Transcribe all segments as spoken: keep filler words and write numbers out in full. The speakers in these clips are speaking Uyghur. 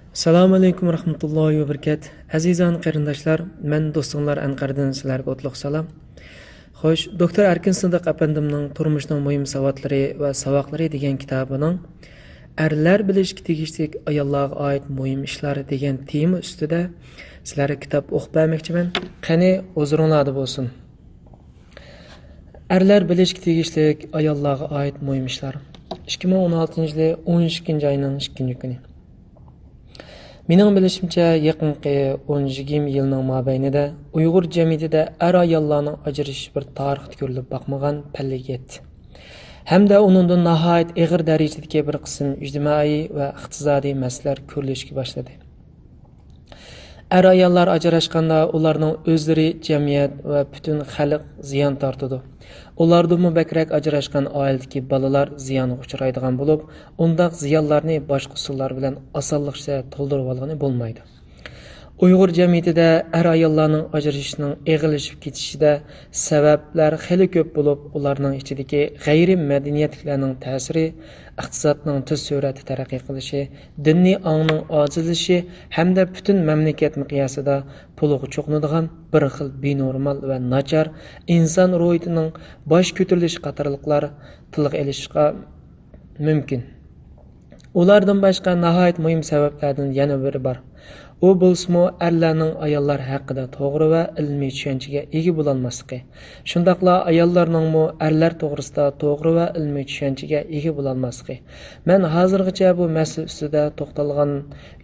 ئەسسالامۇ ئەلەيكۇم ۋە رەھمەتۇللاھى ۋە بەرىكات. ئەزىزان قېرىنداشلار، مەن دوستۇڭلار ئەنقەردىن سىلەرگە ئوتلۇق سالام. خوش، دوكتور ئەركىن سىدىق ئەپەندىمنىڭ تۇرمۇشنىڭ مۇھىم ساۋاتلىرى ۋە ساۋاقلىرى دېگەن كىتابىنىڭ ئەرلەر بىلىشكە تېگىشلىك ئاياللارغا ئائىت مۇھىم ئىشلار دېگەن تېما ئۈستىدە سىلەرگە كىتاب ئوقۇپ بەرمەكچىمەن. قېنى، ھۇزۇرۇڭلاردا بولسۇن. ئەرلەر بىلىشكە تېگىشلىك ئاياللارغا ئائىت مۇھىم ئىشلار. ئىككى مىڭ ئون ئالتىنچى يىلى ئون ئىككىنچى ئاينىڭ ئىككىنچى كۈنى. مېنىڭ بىلىشىمچە، يېقىنقى ئون يىگىرمە يىلنىڭ مابەينىدە ئۇيغۇر جەمئىيىتىدە ئەر-ئاياللارنىڭ ئاجرىشىشى بىر تارىختا كۆرۈلۈپ باقمىغان پەللىگە يەتتى. ھەمدە ئۇنىڭدىن ناھايىتى ئېغىر دەرىجىدىكى بىر قىسىم ئىجتىمائىي ۋە ئىقتىسادىي مەسىلىلەر كۆرۈلۈشكە باشلىدى. ئەر-ئاياللار ئاجراشقاندا ئۇلارنىڭ ئۆزلىرى، جەمئىيەت ۋە پۈتۈن خەلق زىيان تارتىدۇ. ئۇلاردىنمۇ بەكرەك ئاجراشقان ئائىلىدىكى بالىلار زىيانغا ئۇچرايدىغان بولۇپ، ئۇنداق زىيانلارنى باشقا ئۇسۇللار بىلەن ئاسانلىقچە تولدۇرۇۋالغىلى بولمايدۇ. ئۇيغۇر جەمئىيىتىدە ئەر-ئاياللارنىڭ ئاجرىشىشىنىڭ ئېغىرلىشىپ كېتىشىدە سەۋەبلەر خېلى كۆپ بولۇپ، ئۇلارنىڭ ئىچىدىكى غەيرىي مەدەنىيەتلىكلەرنىڭ تەسىرى، ئىقتىسادنىڭ تېز سۈرئەتتە تەرەققىي قىلىشى، دىنىي ئاڭنىڭ ئاجىزلىشىشى ھەمدە پۈتۈن مەملىكەت مىقياسىدا پۇلىغا چوقۇنىدىغان بىر خىل بىنورمال ۋە ناچار ئىنسان روھىيىتىنىڭ باش كۆتۈرۈلۈشى قاتارلىقلار تىلغا ئېلىشقا مۇمكىن. ئۇلاردىن باشقا ناھايىتى مۇھىم سەۋەبلەردىن يەنە بىرى بار. ئۇ بولسىمۇ ئەرلەرنىڭ ئاياللار ھەققىدە توغرا ۋە ئىلمىي چۈشەنچىگە ئىگە بولالماسلىقى. شۇنداقلا ئاياللارنىڭمۇ ئەرلەر توغرىسىدا توغرا ۋە ئىلمىي چۈشەنچىگە ئىگە بولالماسلىقى. مەن ھازىرغىچە بۇ مەسىلە ئۈستىدە توختالغان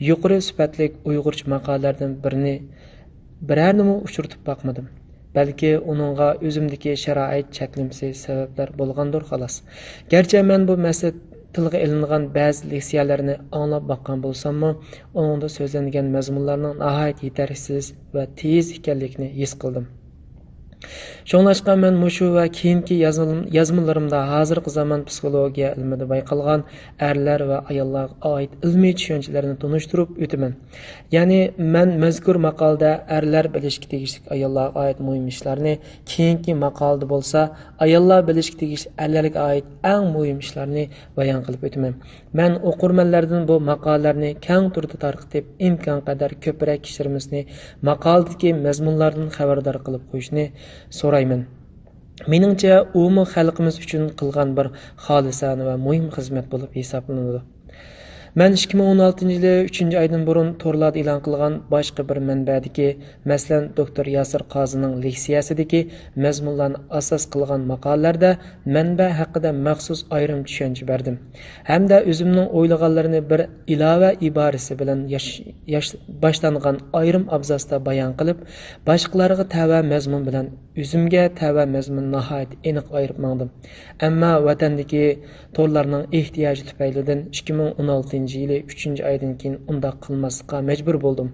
يۇقىرى سۈپەتلىك ئۇيغۇرچە ماقالىلەردىن بىرىنى، بىرەرنىمۇ ئۇچرىتىپ باقمىدىم. بەلكى ئۇنىڭغا ئۆزۈمدىكى شارائىت چەكلىمىسى سەۋەبلەر بولغاندۇر، خالاس. گەرچە مەن بۇ مەسىلە تىلغا ئېلىنغان بەزى لېكسىيەلەرنى ئاڭلاپ باققان بولساممۇ، ئۇنىڭدا سۆزلەنگەن مەزمۇنلارنىڭ ناھايىتى يېتەرسىز ۋە تېيىز ئىكەنلىكىنى ھېس قىلدىم. شۇڭلاشقا مەن مۇشۇ ۋە كېيىنكى يازمىلىرىمدا ھازىرقى زامان پسىخولوگىيە ئىلمىدا بايقالغان ئەرلەر ۋە ئاياللارغا ئائىت ئىلمىي چۈشەنچىلەرنى تونۇشتۇرۇپ ئۆتىمەن. يەنى مەن مەزكۇر ماقالىدە ئەرلەر بىلىشكە تېگىشلىك ئاياللارغا ئائىت مۇھىم ئىشلارنى، كېيىنكى ماقالىدە بولسا ئاياللار بىلىشكە تېگىشلىك ئەرلەرگە ئائىت ئەڭ مۇھىم ئىشلارنى بايان قىلىپ ئۆتىمەن. مەن ئوقۇرمەنلەردىن بۇ ماقالىلەرنى كەڭ تۈردە تارقىتىپ، ئىمكانقەدەر كۆپرەك كىشىلىرىمىزنى ماقالىدىكى مەزمۇنلاردىن خەۋەردار قىلىپ قويۇشنى سورايمەن. مېنىڭچە، ئۇمۇ خەلقىمىز ئۈچۈن قىلغان بىر خالىسانە ۋە مۇھىم خىزمەت بولۇپ ھېسابلىنىدۇ. مەن ئىككى مىڭ ئون ئالتىنچى يىلى ئۈچىنچى ئايدىن بۇرۇن تورلاردا ئېلان قىلغان باشقا بىر مەنبەدىكى، مەسىلەن، دوكتور ياسىر قازىنىڭ لېكسىيەسىدىكى مەزمۇنلارنى ئاساس قىلغان ماقالىلەردە مەنبە ھەققىدە مەخسۇس ئايرىم چۈشەنچە بەردىم ھەمدە ئۆزۈمنىڭ ئويلىغانلىرىنى بىر ئىلاۋە ئىبارىسى بىلەن ياش-، ياش-، باشلانغان ئايرىم ئابزاستا بايان قىلىپ، باشقىلارغا تەۋە مەزمۇن بىلەن ئۆزۈمگە تەۋە مەزمۇننى ناھايىتى ئېنىق ئايرىپ ماڭدىم. ئەمما ۋەتەندىكى تورلارنىڭ ئېھتىياجى تۈپەيلىدىن ئىككى مىڭ ئون ئالتىنچى يىلى ئۈچىنچى ئايدىن كېيىن ئۇنداق قىلماسلىققا مەجبۇر بولدۇم.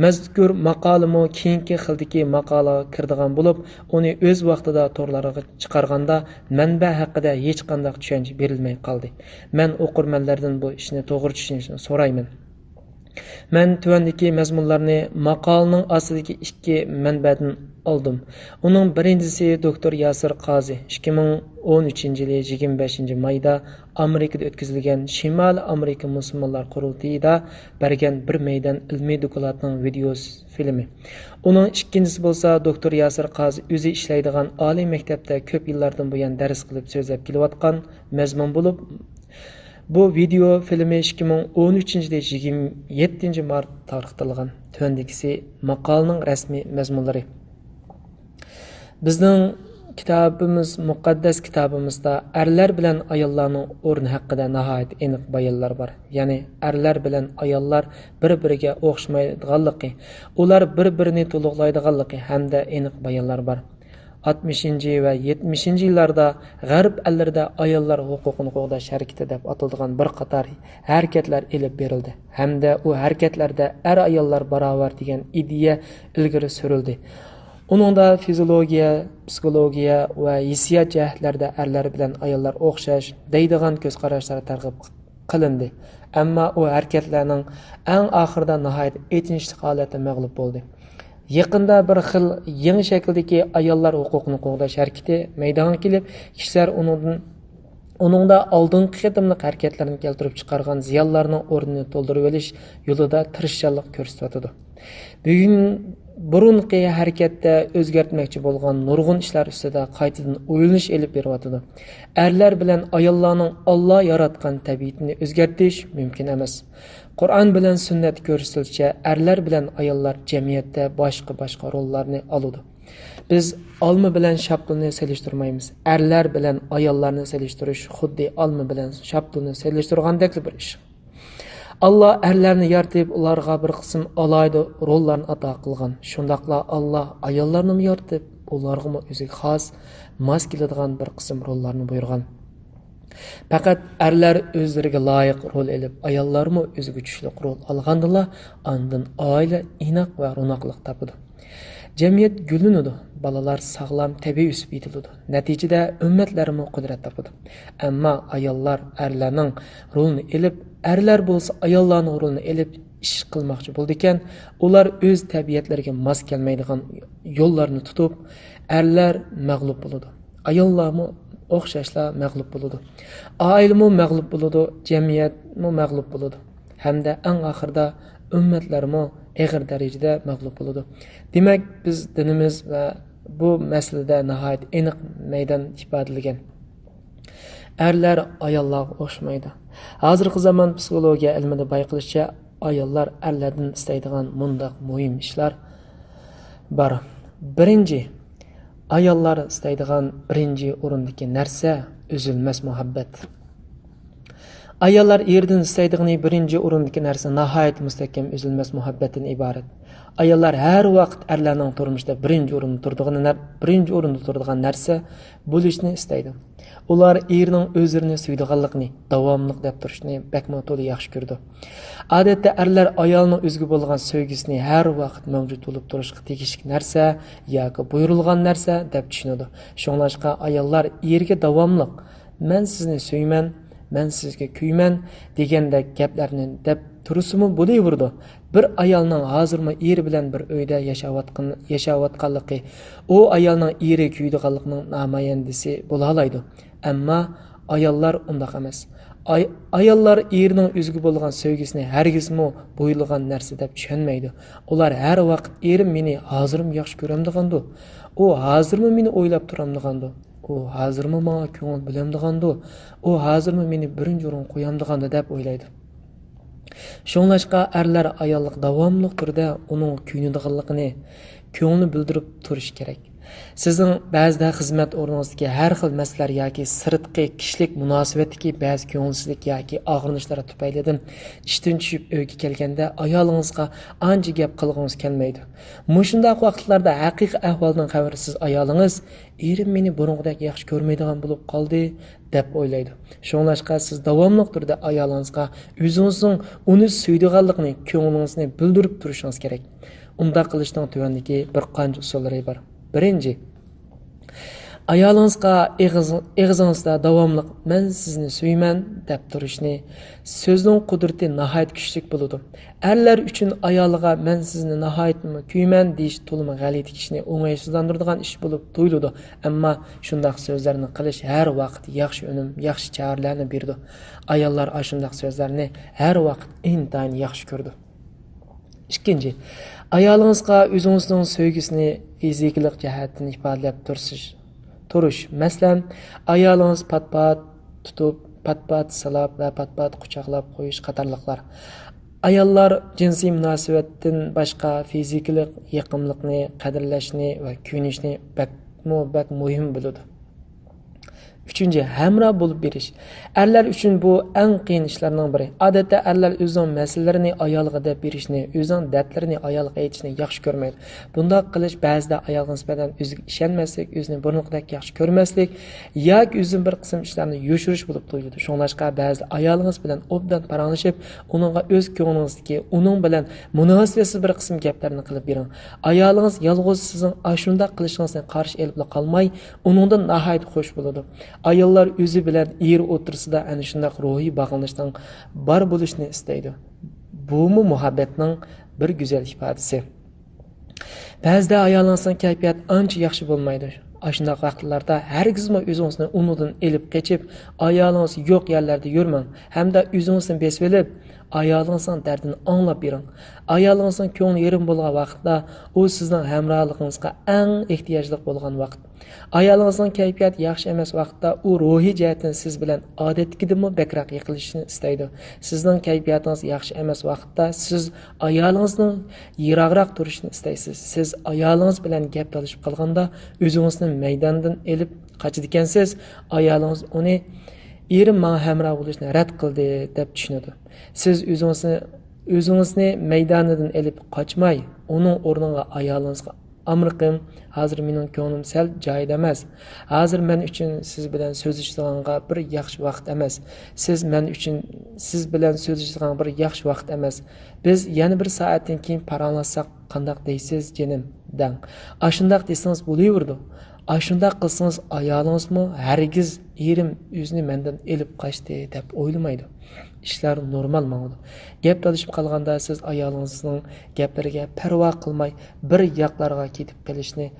مەزكۇر ماقالىمۇ كېيىنكى خىلدىكى ماقالىغا كىرىدىغان بولۇپ، ئۇنى ئۆز ۋاقتىدا تورلارغا چىقارغاندا مەنبە ھەققىدە ھېچقانداق چۈشەنچە بېرىلمەي قالدى. مەن ئوقۇرمەنلەردىن بۇ ئىشنى توغرا چۈشىنىشىنى سورايمەن. مەن تۆۋەندىكى مەزمۇنلارنى ماقالىنىڭ ئاستىدىكى ئىككى مەنبەدىن ئالدىم. ئۇنىڭ بىرىنچىسى دوكتور ياسىر قازى ئىككى مىڭ ئون ئۈچىنچى يىلى يىگىرمە بەشىنچى مايدا ئامېرىكىدا ئۆتكۈزۈلگەن شىمالىي ئامېرىكا مۇسۇلمانلار قۇرۇلتىيىدا بەرگەن بىر مەيدان ئىلمىي دوكلاتنىڭ ۋىدېئو فىلىمى. ئۇنىڭ ئىككىنچىسى بولسا دوكتور ياسىر قازى ئۆزى ئىشلەيدىغان ئالىي مەكتەپتە كۆپ يىللاردىن بۇيان دەرس قىلىپ سۆزلەپ كېلىۋاتقان مەزمۇن بولۇپ، بۇ ۋىدېئو فىلىمى ئىككى مىڭ ئون ئۈچىنچى يىلى يىگىرمە يەتتىنچى مارت تارقىتىلغان. تۆۋەندىكىسى ماقالىنىڭ رەسمىي مەزمۇنلىرى. بىزنىڭ كىتابىمىز، مۇقەددەس كىتابىمىزدا ئەرلەر بىلەن ئاياللارنىڭ ئورنى ھەققىدە ناھايىتى ئېنىق بايانلار بار. يەنى ئەرلەر بىلەن ئاياللار بىر-بىرىگە ئوخشىمايدىغانلىقى، ئۇلار بىر-بىرىنى تولۇقلايدىغانلىقى ھەمدە ئېنىق بايانلار بار. ئاتمىشىنچى ۋە يەتمىشىنچى يىللاردا غەرب ئەللىرىدە ئاياللار ھوقۇقىنى قوغداش ھەرىكىتى دەپ ئاتىلىدىغان بىر قاتار ھەرىكەتلەر ئېلىپ بېرىلدى ھەمدە ئۇ ھەرىكەتلەردە ئەر-ئاياللار باراۋەر دېگەن ئىدىيە ئىلگىرى سۈرۈلدى. ئۇنىڭدا فىزىولوگىيە، پسىخولوگىيە ۋە ھېسسىيات جەھەتلەردە ئەرلەر بىلەن ئاياللار ئوخشاش دەيدىغان كۆز قاراشلار تەرغىب قىلىندى. ئەمما ئۇ ھەرىكەتلەرنىڭ ئەڭ ئاخىرىدا ناھايىتى ئېچىنىشلىق ھالەتتە مەغلۇپ بولدى. يېقىندا بىر خىل يېڭى شەكىلدىكى ئاياللار ھوقۇقىنى قوغداش ھەرىكىتى مەيدانغا كېلىپ، كىشىلەر ئۇنىڭدىن ئۇنىڭدا ئالدىنقى قېتىملىق ھەرىكەتلەرنى كەلتۈرۈپ چىقارغان زىيانلارنىڭ ئورنىنى تولدۇرۇۋېلىش يولىدا تىرىشچانلىق كۆرسىتىۋاتىدۇ. بۈگۈن بۇرۇنقى ھەرىكەتتە ئۆزگەرتمەكچى بولغان نۇرغۇن ئىشلار ئۈستىدە قايتىدىن ئويلىنىش ئېلىپ بېرىۋاتىدۇ. ئەرلەر بىلەن ئاياللارنىڭ ئاللا ياراتقان تەبىئىتىنى ئۆزگەرتىش مۇمكىن ئەمەس. قۇرئان بىلەن سۈننەتتە كۆرسىتىلىشىچە، ئەرلەر بىلەن ئاياللار جەمئىيەتتە باشقا-باشقا روللارنى ئالىدۇ. بىز ئالما بىلەن شاپتۇلنى سېلىشتۇرمايمىز. ئەرلەر بىلەن ئاياللارنى سېلىشتۇرۇش خۇددى ئالما بىلەن شاپتۇلنى سېلىشتۇرغاندەكلا بىر ئىش. ئاللا ئەرلەرنى يارىتىپ، ئۇلارغا بىر قىسىم ئالاھىدە روللارنى ئاتا قىلغان. شۇنداقلا ئاللا ئاياللارنىمۇ يارىتىپ، ئۇلارغىمۇ ئۆزىگە خاس، ماس كېلىدىغان بىر قىسىم روللارنى بۇيرۇغان. پەقەت ئەرلەر ئۆزلىرىگە لايىق رول ئېلىپ، ئاياللارمۇ ئۆزىگە چۈشلۈك رول ئالغاندىلا، ئاندىن ئائىلە ئىناق ۋە روناقلىق تاپىدۇ. جەمئىيەت گۈللىنىدۇ، بالىلار ساغلام، تەبىئىي ئۆسۈپ يېتىلىدۇ. نەتىجىدە ئۈممەتلەرمۇ قۇدرەت تاپىدۇ. ئەمما ئاياللار ئەرلەرنىڭ رولىنى ئېلىپ، ئەرلەر بولسا ئاياللارنىڭ رولىنى ئېلىپ ئىش قىلماقچى بولىدىكەن، ئۇلار ئۆز تەبىئەتلىرىگە ماس كەلمەيدىغان يوللارنى تۇتۇپ، ئەرلەر مەغلۇپ بولىدۇ. ئاياللارمۇ ئوخشاشلا مەغلۇپ بولىدۇ. ئائىلىمۇ مەغلۇپ بولىدۇ، جەمئىيەتمۇ مەغلۇپ بولىدۇ. ھەمدە ئەڭ ئاخىرىدا ئۈممەتلەرمۇ ئېغىر دەرىجىدە مەغلۇپ بولىدۇ. دېمەك، بىز دىنىمىز ۋە بۇ مەسىلىدە ناھايىتى ئېنىق مەيدان ئىپادىلىگەن. ئەرلەر ئاياللارغا ئوخشىمايدۇ. ھازىرقى زامان پسىخولوگىيە ئىلمىدا بايقىلىشىچە، ئاياللار ئەرلەردىن ئىستەيدىغان مۇنداق مۇھىم ئىشلار بار. بىرىنچى، ئاياللار ئىستەيدىغان بىرىنچى ئورۇندىكى نەرسە ئۈزۈلمەس مۇھەببەت. ئاياللار ئېرىدىن ئىستەيدىغىنى بىرىنچى ئورۇندىكى نەرسە ناھايىتى مۇستەھكەم ئۈزۈلمەس مۇھەببەتتىن ئىبارەت. ئاياللار ھەر ۋاقىت ئەرلەرنىڭ تۇرمۇشىدا بىرىنچى ئورۇندا تۇرىدىغىنى نەر-، بىرىنچى ئورۇندا تۇرىدىغان نەرسە بولۇشنى ئىستەيدۇ. ئۇلار ئېرىنىڭ ئۆزلىرىنى سۆيىدىغانلىقىنى، داۋاملىق دەپ تۇرۇشنى بەكمۇ تولا ياخشى كۆرىدۇ. ئادەتتە ئەرلەر ئايالنىڭ ئۆزىگە بولغان سۆيگۈسىنى ھەر ۋاقىت مەۋجۇت بولۇپ تۇرۇشقا تېگىشلىك نەرسە ياكى بۇيرۇلغان نەرسە دەپ چۈشىنىدۇ. شۇڭلاشقا ئاياللار ئېرىگە داۋاملىق، «مەن سىزنى سۆيىمەن، مەن سىزگە كۆيىمەن» دېگەندەك گەپلەرنى دەپ تۇرسىمۇ بولۇۋېرىدۇ. بىر ئايالنىڭ ھازىرمۇ ئېرى بىلەن بىر ئۆيدە ياشاۋاتقان، ياشاۋاتقانلىقى ئۇ ئايالنىڭ ئېرىگە كۆيىدىغانلىقىنىڭ نامايەندىسى بولالايدۇ. ئەمما ئاياللار ئۇنداق ئەمەس. ئاي-، ئاياللار ئېرىنىڭ ئۆزىگە بولغان سۆيگۈسىنى ھەرگىزمۇ بۇيرۇلغان نەرسە دەپ چۈشەنمەيدۇ. ئۇلار ھەر ۋاقىت، «ئېرىم مېنى ھازىرمۇ ياخشى كۆرەمدىغاندۇ؟ ئۇ ھازىرمۇ مېنى ئويلاپ تۇرامدىغاندۇ؟» ئۇ ھازىرمۇ ماڭا كۆڭۈل بۆلەمدىغاندۇ؟ ئۇ ھازىرمۇ مېنى بىرىنچى ئورۇنغا قويامدىغاندۇ دەپ ئويلايدۇ. شۇڭلاشقا ئەرلەر ئاياللىق داۋاملىق تۈردە ئۇنىڭغا كۆيۈنىدىغانلىقىنى، كۆڭلىنى بىلدۈرۈپ تۇرۇشى كېرەك. سىزنىڭ بەزىدە خىزمەت ئورنىڭىزدىكى ھەر خىل مەسىلىلەر ياكى سىرتقى كىشىلىك مۇناسىۋەتتىكى بەزى كۆڭۈلسىزلىك ياكى ئاغرىنىشلار تۈپەيلىدىن ئىشتىن چۈشۈپ ئۆيگە كەلگەندە ئايالىڭىزغا ئانچە گەپ قىلغۇڭىز كەلمەيدۇ. مۇشۇنداق ۋاقىتلاردا ھەقىقىي ئەھۋالدىن خەۋەرسىز ئايالىڭىز، «ئېرىم مېنى بۇرۇنقىدەك ياخشى كۆرمەيدىغان بولۇپ قالدى» دەپ ئويلايدۇ. شۇڭلاشقا سىز داۋاملىق تۈردە ئايالىڭىزغا ئۆزىڭىزنىڭ ئۇنى سۆيىدىغانلىقىنى، كۆڭلىڭىزنى بىلدۈرۈپ تۇرۇشىڭىز كېرەك. ئۇنداق قىلىشنىڭ تۆۋەندىكى بىر قانچە ئۇسۇللىرى بار. بىرىنچى، ئايالىڭىزغا ئېغىز-، ئېغىزىڭىزدا داۋاملىق «مەن سىزنى سۆيىمەن» دەپ تۇرۇشنى. سۆزنىڭ قۇدرىتى ناھايىتى كۈچلۈك بولىدۇ. ئەرلەر ئۈچۈن ئايالىغا «مەن سىزنى ناھايىتىمۇ كۆيىمەن» دېيىش تولىمۇ غەلىتە كىشىنى ئوڭايسىزلاندۇرىدىغان ئىش بولۇپ تۇيۇلىدۇ. ئەمما شۇنداق سۆزلەرنى قىلىش ھەر ۋاقىت ياخشى ئۈنۈم، ياخشى چارىلەرنى بېرىدۇ. ئاياللار ئاشۇنداق سۆزلەرنى ھەر ۋاقىت ئىنتايىن ياخشى كۆرىدۇ. ئىككىنچى، ئايالىڭىزغا ئۆزىڭىزنىڭ سۆيگۈسىنى فىزىكىلىق جەھەتتىن ئىپادىلەپ تۇرسىش-، تۇرۇش. مەسىلەن، ئايالىڭىز پات-پات تۇتۇپ، پات-پات سىلاپ ۋە پات-پات قۇچاقلاپ قويۇش قاتارلىقلار. ئاياللار جىنسىي مۇناسىۋەتتىن باشقا فىزىكىلىق يېقىملىقنى قەدىرلەشنى ۋە كۆيۈنۈشنى بەكمۇ بەك مۇھىم بىلىدۇ. ئۈچىنچى، ھەمراھ بولۇپ بېرىش. ئەرلەر ئۈچۈن بۇ ئەڭ قىيىن ئىشلارنىڭ بىرى. ئادەتتە ئەرلەر ئۆزىنىڭ مەسىلىلىرىنى ئايالىغا دەپ بېرىشنى، ئۆزىنىڭ دەردلىرىنى ئايالىغا ئېيتىشنى ياخشى كۆرمەيدۇ. بۇنداق قىلىش بەزىدە ئايالغا نىسبەتەن ئۆزىگە ئىشەنمەسلىك، ئۆزىنى بۇرۇنقىدەك ياخشى كۆرمەسلىك ياكى ئۆزىدىن بىر قىسىم ئىشلارنى يوشۇرۇش بولۇپ تۇيۇلىدۇ. شۇڭلاشقا بەزىدە ئايالىڭىز بىلەن ئوبدان پاراڭلىشىپ، ئۇنىڭغا ئۆز كۆڭلىڭىزدىكى، ئۇنىڭ بىلەن مۇناسىۋەتسىز بىر قىسىم گەپلەرنى قىلىپ بېرىڭ. ئايالىڭىز يالغۇز سىزنىڭ ئاشۇنداق قىلىشىڭىزنى قارشى ئېلىپلا قالماي، ئۇنىڭدىن ناھايىتى خۇش بولىدۇ. ئاياللار ئۆزى بىلەن ئېرى ئوتتۇرىسىدا ئەنە شۇنداق روھىي باغلىنىشنىڭ بار بولۇشىنى ئىستەيدۇ. بۇمۇ مۇھەببەتنىڭ بىر گۈزەل ئىپادىسى. بەزىدە ئايالىڭىزنىڭ كەيپىياتى ئانچە ياخشى بولمايدۇ. ئاشۇنداق ۋاقىتلاردا ھەرگىزمۇ ئۆزىڭىزنى ئۇنىڭدىن ئېلىپ قېچىپ، ئايالىڭىز يوق يەرلەردە يۈرمەڭ ھەمدە ئۆزىڭىزنى بېسىۋېلىپ، ئايالىڭىزنىڭ دەردىنى ئاڭلاپ بېرىڭ. ئايالىڭىزنىڭ كۆڭلى يېرىم بولغان ۋاقىتتا، ئۇ سىزنىڭ ھەمراھلىقىڭىزغا ئەڭ ئېھتىياجلىق بولغان ۋاقىت. ئايالىڭىزنىڭ كەيپىياتى ياخشى ئەمەس ۋاقىتتا، ئۇ روھىي جەھەتتىن سىز بىلەن ئادەتتىكىدىنمۇ بەكرەك يېقىنلىشىشنى ئىستەيدۇ. سىزنىڭ كەيپىياتىڭىز ياخشى ئەمەس ۋاقىتتا، سىز ئايالىڭىزنىڭ يىراقراق تۇرۇشىنى ئىستەيسىز. سىز ئايالىڭىز بىلەن گەپ تالىشىپ قالغاندا، ئۆزىڭىزنى مەيداندىن ئېلىپ قاچىدىكەنسىز، ئايالىڭىز ئۇنى «ئېرىم ماڭا ھەمراھ بولۇشنى رەت قىلدى» دەپ چۈشىنىدۇ. سىز ئۆزىڭىزنى، ئۆزىڭىزنى مەيدانىدىن ئېلىپ قاچماي، ئۇنىڭ ئورنىغا ئايالىڭىزغا: «ئامرىقىم، ھازىر مېنىڭ كۆڭلۈم سەل جايىدا ئەمەس. ھازىر مەن ئۈچۈن سىز بىلەن سۆزلىشىدىغانغا بىر ياخشى ۋاقىت ئەمەس. سىز مەن ئۈچۈن، سىز بىلەن سۆزلىشىدىغان بىر ياخشى ۋاقىت ئەمەس. بىز يەنە بىر سائەتتىن كېيىن پاراڭلاشساق قانداق دەيسىز، جېنىم؟» دەڭ. ئاشۇنداق دېسىڭىز بولۇۋېرىدۇ. ئاشۇنداق قىلسىڭىز، ئايالىڭىزمۇ ھەرگىز «ئېرىم ئۆزىنى مەندىن ئېلىپ قاچتى» دەپ ئويلىمايدۇ. ئىشلار نورمال ماڭىدۇ. گەپ تالىشىپ قالغاندا، سىز ئايالىڭىزنىڭ گەپلىرىگە پەرۋا قىلماي، بىر ياقلارغا كېتىپ قېلىشنى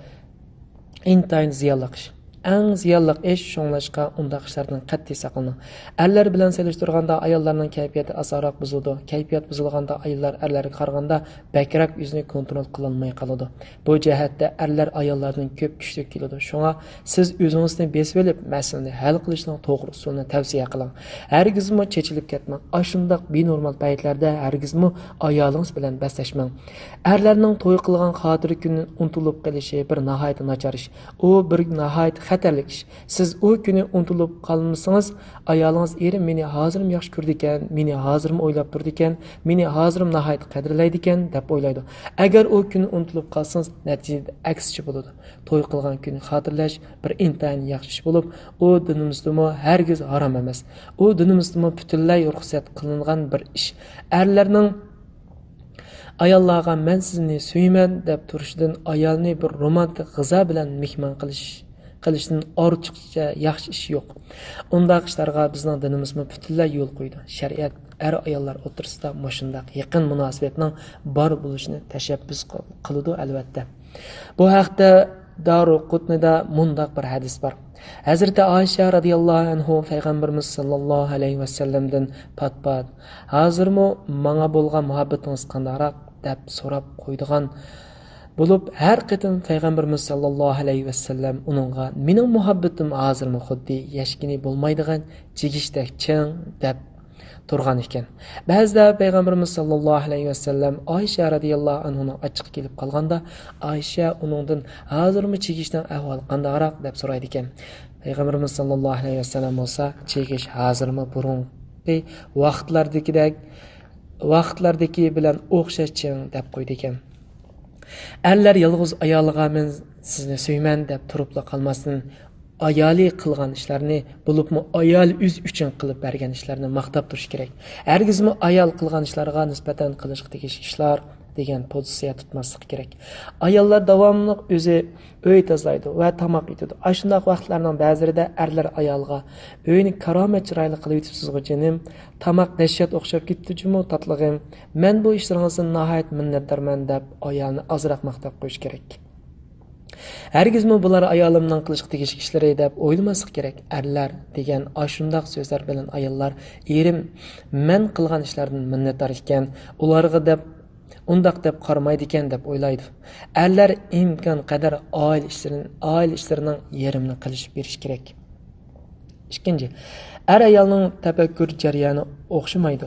ئىنتايىن زىيانلىق ئىش. ئەڭ زىيانلىق ئىش، شۇڭلاشقا ئۇنداق ئىشلاردىن قەتئىي ساقلىنىڭ. ئەرلەر بىلەن سېلىشتۇرغاندا، ئاياللارنىڭ كەيپىياتى ئاسانراق بۇزۇلىدۇ. كەيپىيات بۇزۇلغاندا، ئاياللار ئەرلەرگە قارىغاندا بەكرەك ئۆزىنى كونترول قىلالماي قالىدۇ. بۇ جەھەتتە ئەرلەر ئاياللاردىن كۆپ كۈچلۈك كېلىدۇ. شۇڭا سىز ئۆزىڭىزنى بېسىۋېلىپ، مەسىلىنى ھەل قىلىشنىڭ توغرا ئۇسۇلىنى تەۋسىيە قىلىڭ. ھەرگىزمۇ چېچىلىپ كەتمەڭ. ئاشۇنداق بىنورمال پەيتلەردە ھەرگىزمۇ ئايالىڭىز بىلەن بەسلەشمەڭ. ئەرلەرنىڭ توي قىلغان خاتىرە كۈنى ئۇنتۇلۇپ قېلىشى بىر ناھايىتى ناچار ئىش. ئۇ بىر ناھايىتى خەتەرلىك ئىش. سىز ئۇ كۈنى ئۇنتۇلۇپ قالمىسىڭىز، ئايالىڭىز: «ئېرىم مېنى ھازىرمۇ ياخشى كۆرىدىكەن، مېنى ھازىرمۇ ئويلاپ تۇرىدىكەن، مېنى ھازىرمۇ ناھايىتى قەدىرلەيدىكەن» دەپ ئويلايدۇ. ئەگەر ئۇ كۈنى ئۇنتۇلۇپ قالسىڭىز، نەتىجىدە ئەكسىچە بولىدۇ. توي قىلغان كۈنى خاتىرىلەش بىر ئىنتايىن ياخشى ئىش بولۇپ، ئۇ دىنىمىزدىمۇ ھەرگىز ھارام ئەمەس. ئۇ دىنىمىزدىمۇ پۈتۈنلەي رۇخسەت قىلىنغان بىر ئىش. ئەرلەرنىڭ ئاياللارغا «مەن سىزنى سۆيىمەن» دەپ تۇرۇشىدىن، ئايالنى بىر رومانتىك غىزا بىلەن مېھمان قىلىش، قىلىشتىن ئارتۇقچە ياخشى ئىش يوق. ئۇنداق ئىشلارغا بىزنىڭ دىنىمىزمۇ پۈتۈنلەي يول قويىدۇ. شەرىئەت ئەر-ئاياللار ئوتتۇرىسىدا مۇشۇنداق يېقىن مۇناسىۋەتنىڭ بار بولۇشىنى تەشەببۇس قىل-، قىلىدۇ، ئەلۋەتتە. بۇ ھەقتە دارۇقۇتنىدا مۇنداق بىر ھەدىس بار. ھەزرىتى ئائىشە رەزىياللاھۇ ئەنھۇ پەيغەمبىرىمىز ساللاللاھۇ ئەلەيھى ۋەسەللەمدىن پات-پات: «ھازىرمۇ ماڭا بولغان مۇھەببىتىڭىز قانداقراق؟» دەپ سوراپ قويىدىغان بولۇپ، ھەر قېتىم پەيغەمبىرىمىز ساللاللاھۇ ئەلەيھى ۋەسەللەم ئۇنىڭغا: «مېنىڭ مۇھەببىتىم ھازىرمۇ خۇددى يەشكىنى بولمايدىغان چىگىشتەك چىڭ» دەپ تۇرغان ئىكەن. بەزىدە پەيغەمبىرىمىز ساللاللاھۇ ئەلەيھى ۋەسەللەم ئائىشە رەزىياللاھۇ ئەنھۇنىڭ ئاچچىقى كېلىپ قالغاندا، ئائىشە ئۇنىڭدىن: «ھازىرمۇ چىگىشنىڭ ئەھۋالى قانداقراق؟» دەپ سورايدىكەن. پەيغەمبىرىمىز ساللاللاھۇ ئەلەيھى ۋەسەللەم بولسا: «چىگىش ھازىرمۇ بۇرۇنقى ۋاقىتلاردىكىدەك، ۋاقىتلاردىكى بىلەن ئوخشاش چىڭ» دەپ قويىدىكەن. ئەرلەر يالغۇز ئايالىغا «مەن سىزنى سۆيىمەن» دەپ تۇرۇپلا قالماستىن، ئايالى قىلغان ئىشلارنى، بولۇپمۇ ئايالى ئۆزى ئۈچۈن قىلىپ بەرگەن ئىشلارنى ماختاپ تۇرۇش كېرەك. ھەرگىزمۇ ئايال قىلغان ئىشلارغا نىسبەتەن قىلىشقا تېگىشلىك ئىشلار دېگەن پوزىتسىيە تۇتماسلىق كېرەك. ئاياللار داۋاملىق ئۆزى ئۆي تازىلايدۇ ۋە تاماق ئېتىدۇ. ئاشۇنداق ۋاقىتلارنىڭ بەزىلىرىدە ئەرلەر ئايالىغا: «ئۆينى كارامەت چىرايلىق قىلىۋېتىپسىزغۇ جېنىم، تاماق دەھشەت ئوخشاپ كېتىپتۇ جۇمۇ تاتلىقىم، مەن بۇ ئىشلىرىڭىزدىن ناھايىتى مىننەتدارمەن» دەپ ئايالنى ئازراق ماختاپ قويۇش كېرەك. ھەرگىزمۇ «بۇلار ئايالىمنىڭ قىلىشقا تېگىشلىك ئىشلىرى» دەپ ئويلىماسلىق كېرەك. ئەرلەر دېگەن ئاشۇنداق سۆزلەر بىلەن ئاياللار «ئېرىم مەن قىلغان ئىشلاردىن مىننەتدار ئىكەن، ئۇلارغا دەپ ئۇنداق دەپ قارىمايدىكەن» دەپ ئويلايدۇ. ئەرلەر ئىمكان قەدەر ئائىلە ئىشلىرىنى، ئائىلە ئىشلىرىنىڭ يېرىمىنى قىلىشىپ بېرىشى كېرەك. ئىككىنچى، ئەر-ئايالنىڭ تەپەككۇر جەريانى ئوخشىمايدۇ.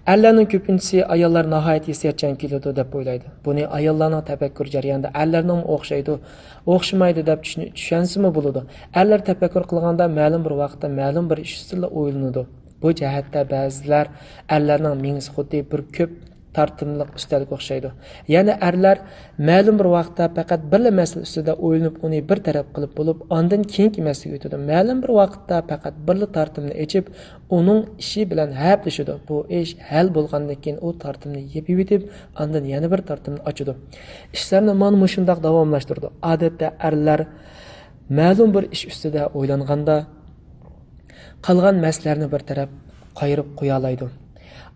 ئەرلەرنىڭ كۆپىنچىسى ئاياللار ناھايىتى ھېسسىياتچان كېلىدۇ دەپ ئويلايدۇ. بۇنى ئاياللارنىڭ تەپەككۇر جەريانىدا ئەرلەرنىڭمۇ ئوخشايدۇ، ئوخشىمايدۇ دەپ چۈشىنى-، چۈشەنسىمۇ بولىدۇ. ئەرلەر تەپەككۇر قىلغاندا مەلۇم بىر ۋاقىتتا مەلۇم بىر ئىش ئۈستىدىلا ئويلىنىدۇ. بۇ جەھەتتە بەزىلەر ئەرلەرنىڭ مېڭىسى خۇددى بىر كۆپ تارتىملىق ئۈستەلگە ئوخشايدۇ. يەنە ئەرلەر مەلۇم بىر ۋاقىتتا پەقەت بىرلا مەسىلە ئۈستىدە ئويلىنىپ، ئۇنى بىر تەرەپ قىلىپ بولۇپ، ئاندىن كېيىنكى مەسىلىگە ئۆتىدۇ. مەلۇم بىر ۋاقىتتا پەقەت بىرلا تارتىمنى ئېچىپ، ئۇنىڭ ئىشى بىلەن ھەپىلىشىدۇ. بۇ ئىش ھەل بولغاندىن كېيىن ئۇ تارتىمنى يېپىۋېتىپ، ئاندىن يەنە بىر تارتىمنى ئاچىدۇ. ئىشلارنى مانا مۇشۇنداق داۋاملاشتۇرىدۇ. ئادەتتە ئەرلەر مەلۇم بىر ئىش ئۈستىدە ئويلانغاندا، قالغان مەسىلىلەرنى بىر تەرەپ قايرىپ قويالايدۇ.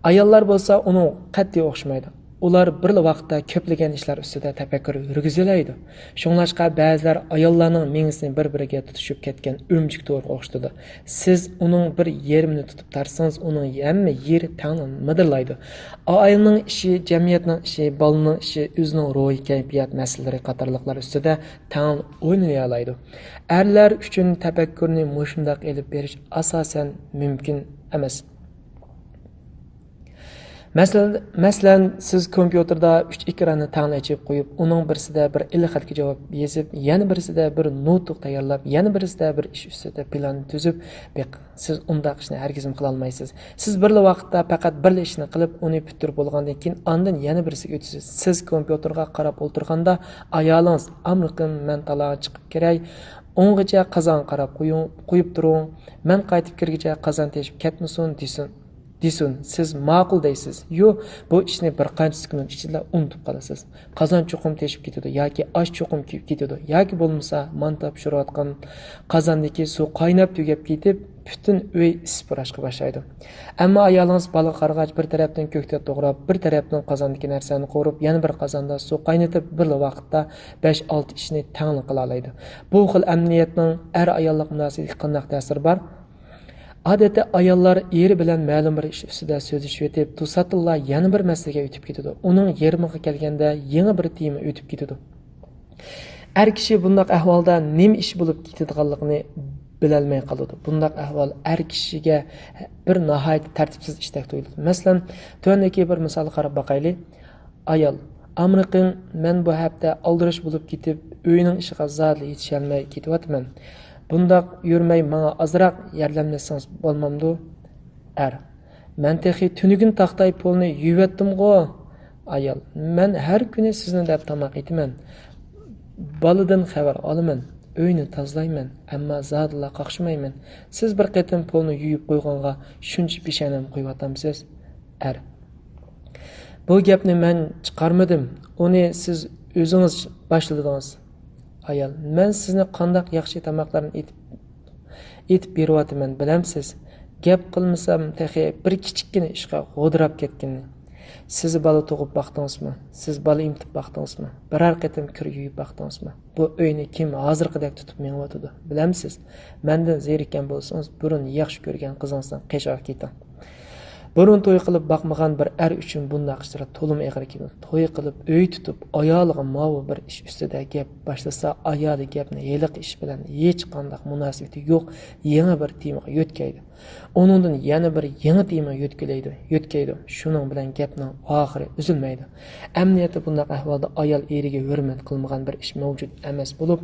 ئاياللار بولسا ئۇنىڭغا قەتئىي ئوخشىمايدۇ. ئۇلار بىرلا ۋاقىتتا كۆپلىگەن ئىشلار ئۈستىدە تەپەككۇر يۈرگۈزەلەيدۇ. شۇڭلاشقا بەزىلەر ئاياللارنىڭ مېڭىسىنى بىر-بىرىگە تۇتىشىپ كەتكەن ئۆمۈچۈك تورىغا ئوخشىتىدۇ. سىز ئۇنىڭ بىر يېرىمىنى تۇتۇپ تارتسىڭىز، ئۇنىڭ ھەممە يېرى تەڭلا مىدىرلايدۇ. ئائىلىنىڭ ئىشى، جەمئىيەتنىڭ ئىشى، بالىنىڭ ئىشى، ئۆزىنىڭ روھىي كەيپىيات مەسىلىلىرى قاتارلىقلار ئۈستىدە تەڭلا ئوينىيالايدۇ. ئەرلەر ئۈچۈن تەپەككۇرنى مۇشۇنداق ئېلىپ بېرىش ئاساسەن مۇمكىن ئەمەس. مەسىلەن، مەسىلەن، سىز كومپيۇتېردا ئۈچ ئېكراننى تەڭلا ئېچىپ قويۇپ، ئۇنىڭ بىرسىدە بىر ئېلخەتكە جاۋاب يېزىپ، يەنە بىرسىدە بىر نوتۇق تەييارلاپ، يەنە بىرسىدە بىر ئىش ئۈستىدە پىلان تۈزۈپ بېقىڭ. سىز ئۇنداق ئىشنى ھەرگىزمۇ قىلالمايسىز. سىز بىرلا ۋاقىتتا پەقەت بىرلا ئىشنى قىلىپ، ئۇنى پۈتتۈرۈپ بولغاندىن كېيىن، ئاندىن يەنە بىرسىگە ئۆتىسىز. سىز كومپيۇتېرغا قاراپ ئولتۇرغاندا، ئايالىڭىز، «ئامرىقىم، مەن تالاغا چىقىپ كىرەي، ئۇنغىچە قازانغا قاراپ قويۇڭ، قويۇپ تۇرۇڭ، مەن قايتىپ كىرگۈچە قازان تېشىپ كەتمىسۇن» دېسۇن. دېسۇن، سىز ماقۇل دەيسىز. يو، بۇ ئىشنى بىر قانچە سېكۇنت ئىچىدىلا ئۇنتۇپ قالىسىز. قازان چوقۇم تېشىپ كېتىدۇ ياكى ئاش چوقۇم كۆيۈپ كېتىدۇ ياكى بولمىسا مانتا پىشۇرۇۋاتقان قازاندىكى سۇ قايناپ تۈگەپ كېتىپ، پۈتۈن ئۆي ئىسسىپ پۇراشقا باشلايدۇ. ئەمما ئايالىڭىز بالىغا قارىغاچ، بىر تەرەپتىن كۆكتات توغراپ، بىر تەرەپتىن قازاندىكى نەرسىلەرنى قورۇپ، يەنە بىر قازاندا سۇ قاينىتىپ، بىرلا ۋاقىتتا بەش-ئالتە ئىشنى تەڭلا قىلالايدۇ. بۇ خىل ئەمەلىيەتنىڭ ئەر-ئاياللىق مۇناسىۋىتىگە قانداق تەسىرى بار؟ ئادەتتە ئاياللار ئېرى بىلەن مەلۇم بىر ئىش ئۈستىدە سۆزلىشىۋېتىپ، توساتتىنلا يەنە بىر مەسىلىگە ئۆتۈپ كېتىدۇ. ئۇنىڭ يېرىمىغا كەلگەندە يېڭى بىر تېما ئۆتۈپ كېتىدۇ. ئەر كىشى بۇنداق ئەھۋالدا نېمە ئىش بولۇپ كېتىدىغانلىقىنى بىلەلمەي قالىدۇ. بۇنداق ئەھۋال ئەر كىشىگە بىر ناھايىتى تەرتىپسىز ئىشتەك تۇيۇلىدۇ. مەسىلەن، تۆۋەندىكى بىر مىسالغا قاراپ باقايلى. ئايال، «ئامرىقىم، مەن بۇ ھەپتە ئالدىراش بولۇپ كېتىپ، ئۆينىڭ ئىشىغا زادىلا يېتىشەلمەي كېتىۋاتىمەن. بۇنداق يۈرمەي ماڭا ئازراق ياردەملەشسىڭىز بولمامدۇ؟» ئەر، «مەن تېخى تۈنۈگۈن تاختاي پولنى يۇيۇۋەتتىمغۇ.» ئايال، «مەن ھەر كۈنى سىزنى دەپ تاماق ئېتىمەن. بالىدىن خەۋەر ئالىمەن. ئۆينى تازىلايمەن، ئەمما زادىلا قاقشىمايمەن. سىز بىر قېتىم پولنى يۇيۇپ قويغانغا شۇنچە پېشانەم قويۇۋاتامسىز؟» ئەر، «بۇ گەپنى مەن چىقارمىدىم، ئۇنى سىز ئۆزىڭىز باشلىدىڭىز.» ئايال، «مەن سىزنى قانداق ياخشى تاماقلارنى ئېتىپ، ئېتىپ بېرىۋاتىمەن، بىلەمسىز؟ گەپ قىلمىسام، تېخى بىر كىچىككىنە ئىشقا غودىراپ كەتكىنىنى. سىز بالا تۇغۇپ باقتىڭىزمۇ؟ سىز بالا ئېمىتىپ باقتىڭىزمۇ؟ بىرەر قېتىم كىر يۇيۇپ باقتىڭىزمۇ؟ بۇ ئۆينى كىم ھازىرقىدەك تۇتۇپ مېڭىۋاتىدۇ، بىلەمسىز؟ مەندىن زېرىككەن بولسىڭىز، بۇرۇن ياخشى كۆرگەن قىزىڭىزنىڭ قېشىغا كېتىڭ.» بۇرۇن توي قىلىپ باقمىغان بىر ئەر ئۈچۈن بۇنداق ئىشلار تولىمۇ ئېغىر كېلىدۇ. توي قىلىپ، ئۆي تۇتۇپ، ئايالىغا ماۋۇ بىر ئىش ئۈستىدە گەپ باشلىسا، ئايالى گەپنى ھېلىقى ئىش بىلەن ھېچقانداق مۇناسىۋىتى يوق يېڭى بىر تېمىغا يۆتكەيدۇ. ئۇنىڭدىن يەنە بىر يېڭى تېما يۆتكىلەيدۇ، يۆتكەيدۇ. شۇنىڭ بىلەن گەپنىڭ ئاخىرى ئۈزۈلمەيدۇ. ئەمەلىيەتتە بۇنداق ئەھۋالدا ئايال ئېرىگە ھۆرمەت قىلمىغان بىر ئىش مەۋجۇت ئەمەس بولۇپ،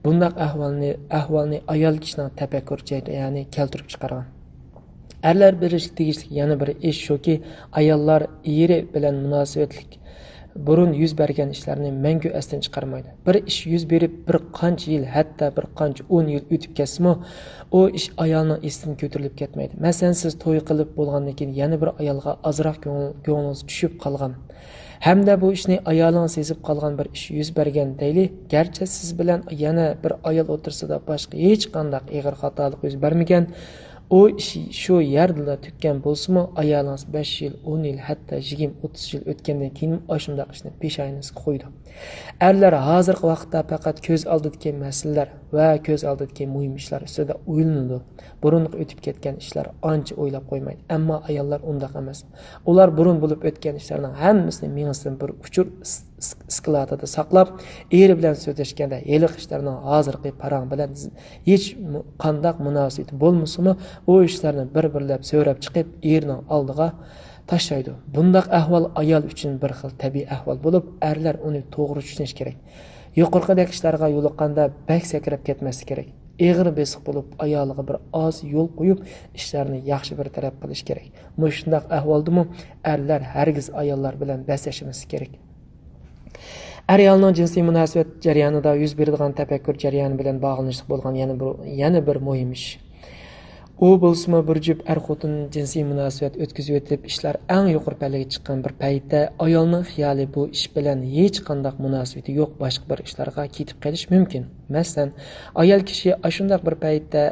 بۇنداق ئەھۋالنى، ئەھۋالنى ئايال كىشىنىڭ تەپەككۇر جەريانى كەلتۈرۈپ چىقارغان. ئەرلەر بىلىشكە تېگىشلىك يەنە بىر ئىش شۇكى، ئاياللار ئېرى بىلەن مۇناسىۋەتلىك بۇرۇن يۈز بەرگەن ئىشلارنى مەڭگۈ ئەستىن چىقارمايدۇ. بىر ئىش يۈز بېرىپ، بىر قانچە يىل، ھەتتا بىر قانچە ئون يىل ئۆتۈپ كەتسىمۇ، ئۇ ئىش ئايالنىڭ ئېسىدىن كۆتۈرۈلۈپ كەتمەيدۇ. مەسىلەن، سىز توي قىلىپ بولغاندىن كېيىن يەنە بىر ئايالغا ئازراق كۆڭۈل-، كۆڭلىڭىز چۈشۈپ قالغان ھەمدە بۇ ئىشنى ئايالىڭىز سېزىپ قالغان بىر ئىش يۈز بەرگەن دەيلى. گەرچە سىز بىلەن يەنە بىر ئايال ئوتتۇرىسىدا باشقا ھېچقانداق ئېغىر خاتالىق يۈز بەرمىگەن، ئۇ ئىش شۇ يەردىلا تۈگىگەن بولسىمۇ، ئايالىڭىز بەش يىل، ئون يىل، ھەتتا يىگىرمە، ئوتتۇز يىل ئۆتكەندىن كېيىنمۇ ئاشۇنداق ئىشنى پېشانىسىگە قويىدۇ. ئەرلەر ھازىرقى ۋاقىتتا پەقەت كۆز ئالدىدىكى مەسىلىلەر ۋە كۆز ئالدىدىكى مۇھىم ئىشلار ئۈستىدە ئويلىنىدۇ. بۇرۇنقى ئۆتۈپ كەتكەن ئىشلار ئانچە ئويلاپ قويمايدۇ. ئەمما ئاياللار ئۇنداق ئەمەس. ئۇلار بۇرۇن بولۇپ ئۆتكەن ئىشلارنىڭ ھەممىسىنى مېڭىسىدىن بىر ئۇچۇر ئىس-، ئىس-، ئىسكىلاتىدا ساقلاپ، ئېرى بىلەن سۆزلەشكەندە ھېلىقى ئىشلارنىڭ ھازىرقى پاراڭ بىلەن ھېچ مۇ-، قانداق مۇناسىۋىتى بولمىسىمۇ، ئۇ ئىشلارنى بىر-بىرلەپ سۆرەپ چىقىپ، ئېرىنىڭ ئالدىغا تاشلايدۇ. بۇنداق ئەھۋال ئايال ئۈچۈن بىر خىل تەبىئىي ئەھۋال بولۇپ، ئەرلەر ئۇنى توغرا چۈشىنىشى كېرەك. يۇقىرىقىدەك ئىشلارغا يولۇققاندا بەك سەكرەپ كەتمەسلىك كېرەك. ئېغىر بېسىق بولۇپ، ئايالىغا بىر ئاز يول قويۇپ، ئىشلارنى ياخشى بىر تەرەپ قىلىش كېرەك. مۇشۇنداق ئەھۋالدىمۇ ئەرلەر ھەرگىز ئاياللار بىلەن بەسلەشمەسلىك كېرەك. ئەر-ئايالنىڭ جىنسىي مۇناسىۋەت جەريانىدا يۈز بېرىدىغان تەپەككۇر جەريانى بىلەن باغلىنىشلىق بولغان يەنە بىر، يەنە بىر مۇھىم ئىش. ئۇ بولسىمۇ بىر جۈپ ئەر-خوتۇن جىنسىي مۇناسىۋەت ئۆتكۈزۈۋېتىپ، ئىشلار ئەڭ يۇقىرى پەللىگە چىققان بىر پەيتتە، ئايالنىڭ خىيالى بۇ ئىش بىلەن ھېچقانداق مۇناسىۋىتى يوق باشقا بىر ئىشلارغا كېتىپ قېلىشى مۇمكىن. مەسىلەن، ئايال كىشى ئاشۇنداق بىر پەيتتە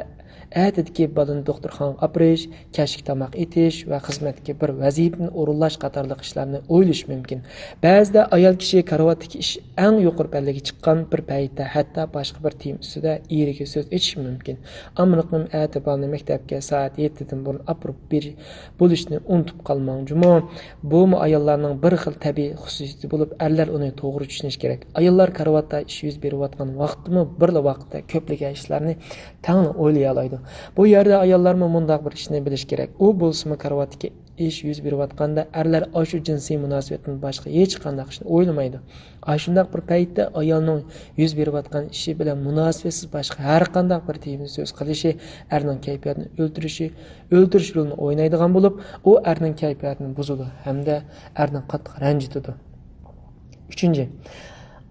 ئەتىدىكى بالىنى دوختۇرخانىغا ئاپىرىش، كەچلىك تاماق ئېتىش ۋە خىزمەتتىكى بىر ۋەزىپىنى ئورۇنلاش قاتارلىق ئىشلارنى ئويلىشى مۇمكىن. بەزىدە ئايال كىشى كارىۋاتتىكى ئىش ئەڭ يۇقىرى پەللىگە چىققان بىر پەيتتە ھەتتا باشقا بىر تېما ئۈستىدە ئېرىگە سۆز ئېچىشى مۇمكىن. ئامراقنىم، ئەتە بالىنى مەكتەپكە سائەت يەتتىدىن بۇرۇن ئاپىرىپ بېرىش بولۇشنى ئۇنتۇپ قالماڭ جۇمۇ. بۇمۇ ئاياللارنىڭ بىر خىل تەبىئىي خۇسۇسىيىتى بولۇپ، ئەرلەر ئۇنى توغرا چۈشىنىشى كېرەك. ئاياللار كارىۋاتتا ئىش يۈز بېرىۋاتقان ۋاقىتتىمۇ بىرلا ۋاقىتتا كۆپلىگەن ئىشلارنى تەڭلا ئويلىيالايدۇ. بۇ يەردە ئاياللارمۇ مۇنداق بىر ئىشنى بىلىشى كېرەك. ئۇ بولسىمۇ كارىۋاتتىكى ئىش يۈز بېرىۋاتقاندا ئەرلەر ئاشۇ جىنسىي مۇناسىۋەتتىن باشقا ھېچقانداق ئىشنى ئويلىمايدۇ. ئاشۇنداق بىر پەيتتە ئايالنىڭ يۈز بېرىۋاتقان ئىشى بىلەن مۇناسىۋەتسىز باشقا ھەر قانداق بىر تېمىنى سۆز قىلىشى ئەرنىڭ كەيپىياتىنى ئۆلتۈرۈشى، ئۆلتۈرۈش رولىنى ئوينايدىغان بولۇپ، ئۇ ئەرنىڭ كەيپىياتىنى بۇزىدۇ ھەمدە ئەرنى قاتتىق رەنجىتىدۇ. ئۈچىنچى،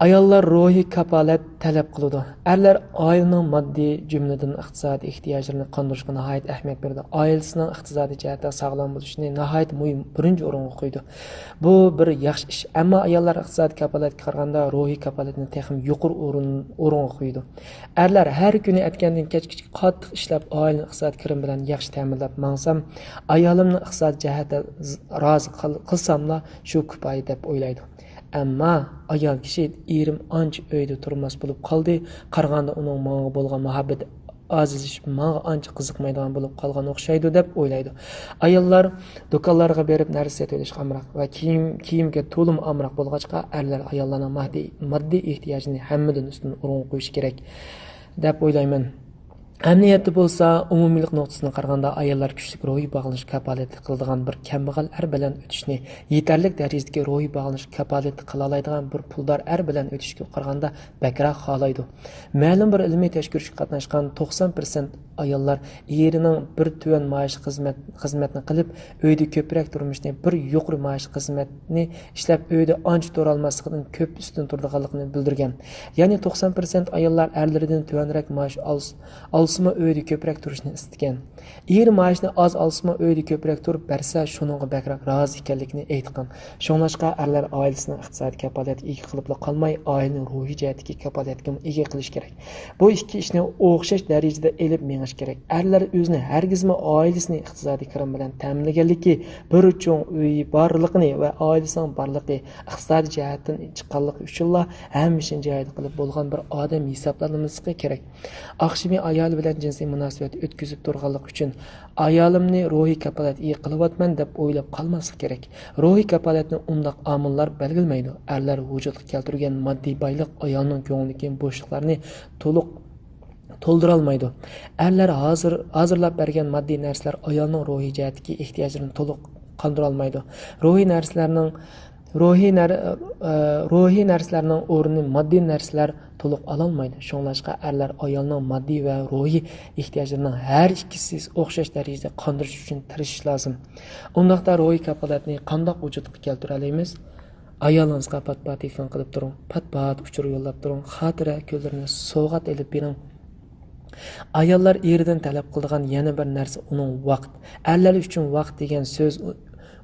ئاياللار روھىي كاپالەت تەلەپ قىلىدۇ. ئەرلەر ئائىلىنىڭ ماددىي، جۈملىدىن ئىقتىسادىي ئېھتىياجلىرىنى قاندۇرۇشقا ناھايىتى ئەھمىيەت بېرىدۇ. ئائىلىسىنىڭ ئىقتىسادىي جەھەتتە ساغلام بولۇشىنى ناھايىتى مۇھىم، بىرىنچى ئورۇنغا قويىدۇ. بۇ بىر ياخشى ئىش. ئەمما ئاياللار ئىقتىسادىي كاپالەتكە قارىغاندا روھىي كاپالەتنى تېخىمۇ يۇقىرى ئورۇن، ئورۇنغا قويىدۇ. ئەرلەر ھەر كۈنى ئەتىگەندىن كەچكىچە قاتتىق ئىشلەپ، ئائىلىنى ئىقتىسادىي كىرىم بىلەن ياخشى تەمىنلەپ ماڭسام، ئايالىمنى ئىقتىسادىي جەھەتتە ز-، رازى قىل-، قىلساملا شۇ كۇپايە دەپ ئويلايدۇ. ئەمما ئايال كىشى، ئېرىم ئانچە ئۆيدە تۇرماس بولۇپ قالدى، قارىغاندا ئۇنىڭ ماڭا بولغان مۇھەببىتى ئازىيىپ، ماڭا ئانچە قىزىقمايدىغان بولۇپ قالغان ئوخشايدۇ دەپ ئويلايدۇ. ئاياللار دۇكانلارغا بېرىپ نەرسە سېتىۋېلىشقا ئامراق ۋە كىيىم، كىيىمگە تولىمۇ ئامراق بولغاچقا، ئەرلەر ئاياللارنىڭ ماددىي، ماددىي ئېھتىياجىنى ھەممىدىن ئۈستۈن ئورۇنغا قويۇشى كېرەك دەپ ئويلايمەن. ئەمەلىيەتتە بولسا، ئومۇمىيلىق نۇقتىسىدىن قارىغاندا، ئاياللار كۈچلۈك روھىي باغلىنىش كاپالىتى قىلىدىغان بىر كەمبەغەل ئەر بىلەن ئۆتۈشنى، يېتەرلىك دەرىجىدىكى روھىي باغلىنىش كاپالىتى قىلالايدىغان بىر پۇلدار ئەر بىلەن ئۆتۈشكە قارىغاندا بەكرەك خالايدۇ. مەلۇم بىر ئىلمىي تەكشۈرۈشكە قاتناشقان توقسان پىرسەنت ئاياللار ئېرىنىڭ بىر تۆۋەن مائاشلىق خىزمەت، خىزمەتنى قىلىپ، ئۆيدە كۆپرەك تۇرمۇشنى، بىر يۇقىرى مائاشلىق خىزمەتنى ئىشلەپ، ئۆيدە ئانچە تۇرالماسلىقىدىن كۆپ ئۈستۈن تۇرىدىغانلىقىنى بىلدۈرگەن. يەنى توقسان پىرسەنت ئاياللار ئەرلىرىدىن تۆۋەنرەك مائاش ئالس-، ئالسىمۇ ئۆيدە كۆپرەك تۇرۇشنى ئىستىگەن. ئېرى مائاشنى ئاز ئالسىمۇ ئۆيدە كۆپرەك تۇرۇپ بەرسە شۇنىڭغا بەكرەك رازى ئىكەنلىكىنى ئېيتقان. شۇڭلاشقا ئەرلەر ئائىلىسىنىڭ ئىقتىسادىي كاپالەتكە ئىگە قىلىپلا قالماي، ئائىلىنىڭ روھىي جەھەتتىكى كاپالەتكىمۇ ئىگە قىلىشى كېرەك. بۇ ئىككى ئىشنى ئوخشاش دەرىجىدە ئېلىپ مېڭىش كېرەك. ئەرلەر ئۆزىنى ھەرگىزمۇ ئائىلىسىنى ئىقتىسادىي كىرىم بىلەن تەمىنلىگەنلىكى، بىر چوڭ ئۆيى بارلىقىنى ۋە ئائىلىسىنىڭ بارلىقى، ئىقتىسادىي جەھەتتىن چىققانلىقى ئۈچۈنلا ھەممە ئىشنى جايىدا قىلىپ بولغان بىر ئادەم ھېسابلانماسلىقى كېرەك. ئاخشىمى ئايالى بىلەن جىنسىي مۇناسىۋەت ئۆتكۈزۈپ تۇرغانلىقى ئۈچۈن، ئايالىمنى روھىي كاپالەت ئىگە قىلىۋاتىمەن دەپ ئويلاپ قالماسلىق كېرەك. روھىي كاپالەتنى ئۇنداق ئامىللار بەلگىلىمەيدۇ. ئەرلەر ۋۇجۇدقا كەلتۈرگەن ماددىي بايلىق ئايالنىڭ كۆڭلىدىكى بوشلۇقلارنى تولۇق تولدۇرالمايدۇ. ئەرلەر ھازىر، ھازىرلاپ بەرگەن ماددىي نەرسىلەر ئايالنىڭ روھىي جەھەتتىكى ئېھتىياجلىرىنى تولۇق قاندۇرالمايدۇ. روھىي نەرسىلەرنىڭ، روھىي نەر-، ئە، روھىي نەرسىلەرنىڭ ئورنىنى ماددىي نەرسىلەر تولۇق ئالالمايدۇ. شۇڭلاشقا ئەرلەر ئايالنىڭ ماددىي ۋە روھىي ئېھتىياجلىرىنىڭ ھەر ئىككىسى ئوخشاش دەرىجىدە قاندۇرۇش ئۈچۈن تىرىشىش لازىم. ئۇنداقتا روھىي كاپالەتنى قانداق ۋۇجۇدقا كەلتۈرەلەيمىز؟ ئايالىڭىزغا پات-پات تېلېفون قىلىپ تۇرۇڭ، پات-پات ئۇچۇر يوللاپ تۇرۇڭ، خاتىرە كۈنلىرىنى سوۋغات ئېلىپ بېرىڭ. ئاياللار ئېرىدىن تەلەپ قىلىدىغان يەنە بىر نەرسە ئۇنىڭ ۋاقىت. ئەرلەر ئۈچۈن ۋاقىت دېگەن سۆز ئۇ-،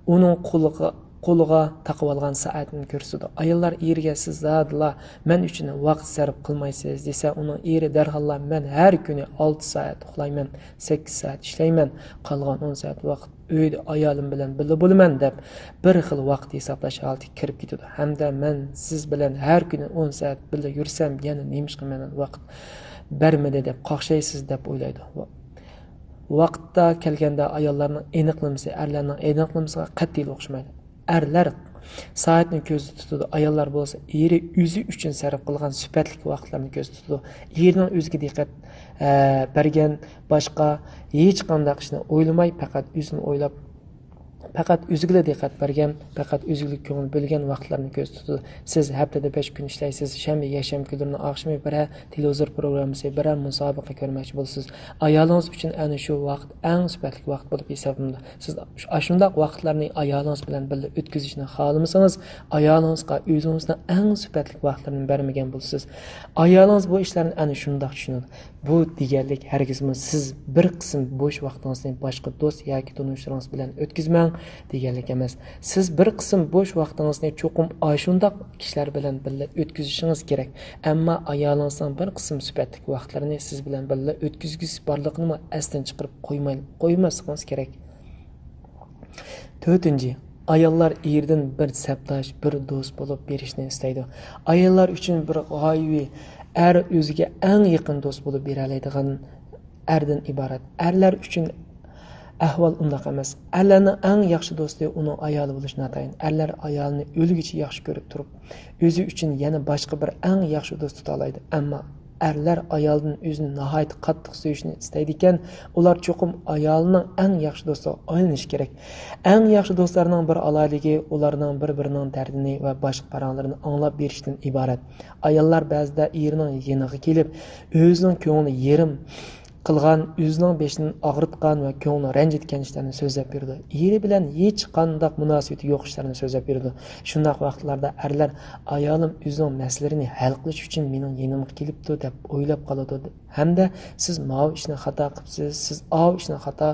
ئۇنىڭ قولىغا، قولىغا تاقىۋالغان سائەتىنى كۆرسىتىدۇ. ئاياللار ئېرىگە، سىز زادىلا مەن ئۈچۈن ۋاقىت سەرپ قىلمايسىز دېسە، ئۇنىڭ ئېرى دەرھاللا مەن ھەر كۈنى ئالتە سائەت ئۇخلايمەن، سەككىز سائەت ئىشلەيمەن، قالغان ئون سائەت ۋاقىت ئۆيدە ئايالىم بىلەن بىللە بولىمەن دەپ، بىر خىل ۋاقىت ھېسابلاش ھالىتىگە كىرىپ كېتىدۇ ھەمدە مەن سىز بىلەن ھەر كۈنى ئون سائەت بىللە يۈرسەم، يەنە نېمىشقا مەن ۋاقىت بەرمىدى دەپ قاقشايسىز دەپ ئويلايدۇ. ۋاقىتتا كەلگەندە ئاياللارنىڭ ئېنىقلىمىسى ئەرلەرنىڭ ئېنىقلىمىسىغا قەتئىيلا ئوخشىمايدۇ. ئەرلەر سائەتنى كۆزدە تۇتىدۇ، ئاياللار بولسا ئېرى ئۆزى ئۈچۈن سەرپ قىلغان سۈپەتلىك ۋاقىتلارنى كۆزدە تۇتىدۇ. ئېرىنىڭ ئۆزىگە دىققەت، ئە، بەرگەن باشقا ھېچقانداق ئىشنى ئويلىماي، پەقەت ئۆزىنى ئويلاپ، پەقەت ئۆزىگىلا دىققەت بەرگەن، پەقەت ئۆزىگىلا كۆڭۈل بۆلگەن ۋاقىتلارنى كۆزدە تۇتىدۇ. سىز ھەپتىدە بەش كۈن ئىشلەيسىز، شەنبە، يەكشەنبە كۈنلىرىنىڭ ئاخشىمى بىرەر تېلېۋىزور پروگراممىسى، بىرەر مۇسابىقە كۆرمەكچى بولىسىز. ئايالىڭىز ئۈچۈن ئەنە شۇ ۋاقىت ئەڭ سۈپەتلىك ۋاقىت بولۇپ ھېسابلىنىدۇ. سىز ئاشۇنداق ۋاقىتلارنى ئايالىڭىز بىلەن بىللە ئۆتكۈزۈشنى خالىمىسىڭىز، ئايالىڭىزغا ئۆزىڭىزنىڭ ئەڭ سۈپەتلىك ۋاقىتلىرىنى بەرمىگەن بولىسىز. ئايالىڭىز بۇ ئىشلارنى ئەنە شۇنداق چۈشىنىدۇ. بۇ دېگەنلىك، ھەرگىزمۇ سىز بىر قىسىم بوش ۋاقتىڭىزنى باشقا دوست ياكى تونۇشلىرىڭىز بىلەن ئۆتكۈزمەڭ. دېگەنلىك ئەمەس. سىز بىر قىسىم بوش ۋاقتىڭىزنى چوقۇم ئاشۇنداق كىشىلەر بىلەن بىللە ئۆتكۈزۈشىڭىز كېرەك. ئەمما ئايالىڭىزنىڭ بىر قىسىم سۈپەتلىك ۋاقىتلىرىنى سىز بىلەن بىللە ئۆتكۈزگۈسى بارلىقىنىمۇ ئەستىن چىقىرىپ قويماي، قويماسلىقىڭىز كېرەك. تۆتىنچى، ئاياللار ئېرىدىن بىر سەپداش، بىر دوست بولۇپ بېرىشنى ئىستەيدۇ. ئاياللار ئۈچۈن بىر غايىۋى ئەر ئۆزىگە ئەڭ يېقىن دوست بولۇپ بېرەلەيدىغان ئەردىن ئىبارەت. ئەرلەر ئۈچۈن ئەھۋال ئۇنداق ئەمەس. ئەرلەرنىڭ ئەڭ ياخشى دوستى ئۇنىڭ ئايالى بولۇشى ناتايىن. ئەرلەر ئايالىنى ئۆلگۈچە ياخشى كۆرۈپ تۇرۇپ، ئۆزى ئۈچۈن يەنە باشقا بىر ئەڭ ياخشى دوست تۇتالايدۇ. ئەمما ئەرلەر ئايالىدىن ئۆزىنى ناھايىتى قاتتىق سۆيۈشنى ئىستەيدىكەن، ئۇلار چوقۇم ئايالىنىڭ ئەڭ ياخشى دوستىغا ئايلىنىشى كېرەك. ئەڭ ياخشى دوستلارنىڭ بىر ئالاھىدىلىكى ئۇلارنىڭ بىر-بىرىنىڭ دەردىنى ۋە باشقا پاراڭلىرىنى ئاڭلاپ بېرىشتىن ئىبارەت. ئاياللار بەزىدە ئېرىنىڭ يېنىغا كېلىپ، ئۆزىنىڭ كۆڭلى يېرىم قىلغان، ئۆزىنىڭ بېشىنى ئاغرىتقان ۋە كۆڭلىنى رەنجىتكەن ئىشلارنى سۆزلەپ بېرىدۇ. ئېرى بىلەن ھېچقانداق مۇناسىۋىتى يوق ئىشلارنى سۆزلەپ بېرىدۇ. شۇنداق ۋاقىتلاردا ئەرلەر، «ئايالىم ئۆزىنىڭ مەسىلىلىرىنى ھەل قىلىش ئۈچۈن مېنىڭ يېنىمغا كېلىپتۇ» دەپ ئويلاپ قالىدۇ ھەمدە، «سىز ماۋۇ ئىشنى خاتا قىپسىز، سىز ئاۋۇ ئىشنى خاتا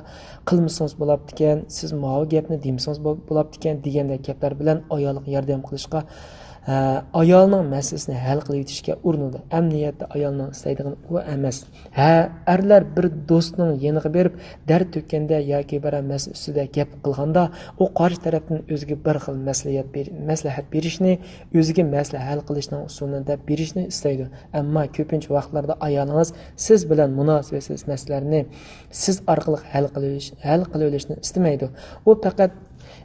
قىلمىسىڭىز بولاپتىكەن، سىز ماۋۇ گەپنى دېمىسىڭىز بول-، بولاپتىكەن» دېگەندەك گەپلەر بىلەن ئايالىغا ياردەم قىلىشقا، ھە، ئايالنىڭ مەسىلىسىنى ھەل قىلىۋېتىشكە ئۇرۇنىدۇ. ئەمەلىيەتتە ئايالنىڭ ئىستەيدىغىنى ئۇ ئەمەس. ھە، ئەرلەر بىر دوستىنىڭ يېنىغا بېرىپ، دەرد تۆككەندە ياكى بىرەر مەسىلە ئۈستىدە گەپ قىلغاندا، ئۇ قارشى تەرەپتىن ئۆزىگە بىر خىل مەسلىھەت بېر-، مەسلىھەت بېرىشنى، ئۆزىگە مەسلىھە ھەل قىلىشنىڭ ئۇسۇلىنى دەپ بېرىشنى ئىستەيدۇ. ئەمما كۆپىنچە ۋاقىتلاردا ئايالىڭىز سىز بىلەن مۇناسىۋەتسىز مەسىلىلەرنى سىز ئارقىلىق ھەل قىلىۋېلىش-، ھەل قىلىۋېلىشنى ئىستىمەيدۇ. ئۇ پەقەت